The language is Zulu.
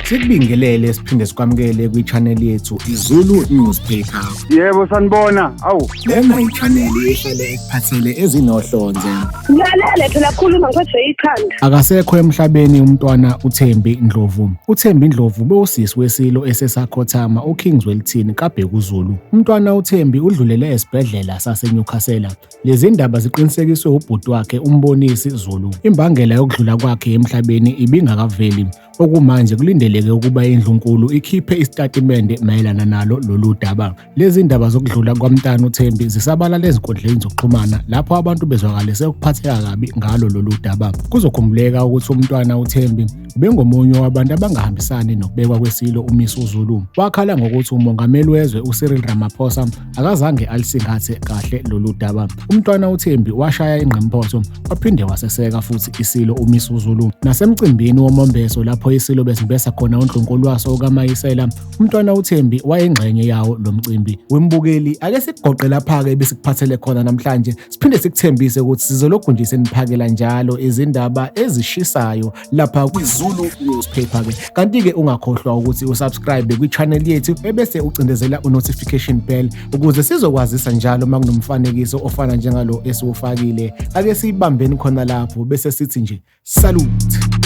Sikubingelele siphinde sikwamukele kwi-channel yethu iZulu Newspaper. Yebo sanibona. Awu. Lena i-channel ehlale ekuphathele ezinohlonze. Ngilalele phela khuluma ngiphethwe ikhanda. Akasekho emhlabeni umntwana uThembi Ndlovu. UThembi Ndlovu bewusisi wesilo esesakhothama uKing Zwelithini kaBhekuzulu. Umntwana uThembi udlulele esibhedlela saseNewcastle. Lezi ndaba ziqinisekiswe ubhuti wakhe uMbonisi Zulu. Imbangela yokudlula kwakhe emhlabeni ibingakaveli. Okumanje kulindeleke ukuba indlunkulu ikhiphe isitatimende mayelana nalo lolu daba. Lezi ndaba zokudlula kwaMntana uThembi zisabalala ezinkundleni zokuxhumana lapho abantu bezwakalise ukuphatheka kabi ngalo lolu daba. Kuzokhumbuleka ukuthi umntwana uThembi ubengomunye wabantu abangahambisani nokubekwa kweSilo uMisuzulu. Wakhala ngokuthi umongameli wezwe uCyril Ramaphosa akazange alisingathe kahle lolu daba. Umntwana uThembi washaya ingqimphotho waphinde waseseka futhi iSilo uMisuzulu. Nasemcimbini womombeso lapho iSilo besimbesa khona uNdlunkulu waso uKaMayisela, umntwana uThembi wayengxenye yawo lo mcimbi. Wembukeli, ake sikugoqe lapha-ke ebesikuphathele khona namhlanje, siphinde sikuthembise ukuthi sizolokhu nje seniphakela njalo izindaba ezishisayo lapha kwiZulu Newspaper ke. Kanti-ke ungakhohlwa ukuthi usubscribe kwi-channel yethu ebese ucindezela u-notification bell ukuze sizokwazisa njalo uma kunomfanekiso ofana njengalo esiwufakile. Ake siyibambeni khona lapho bese sithi nje salute.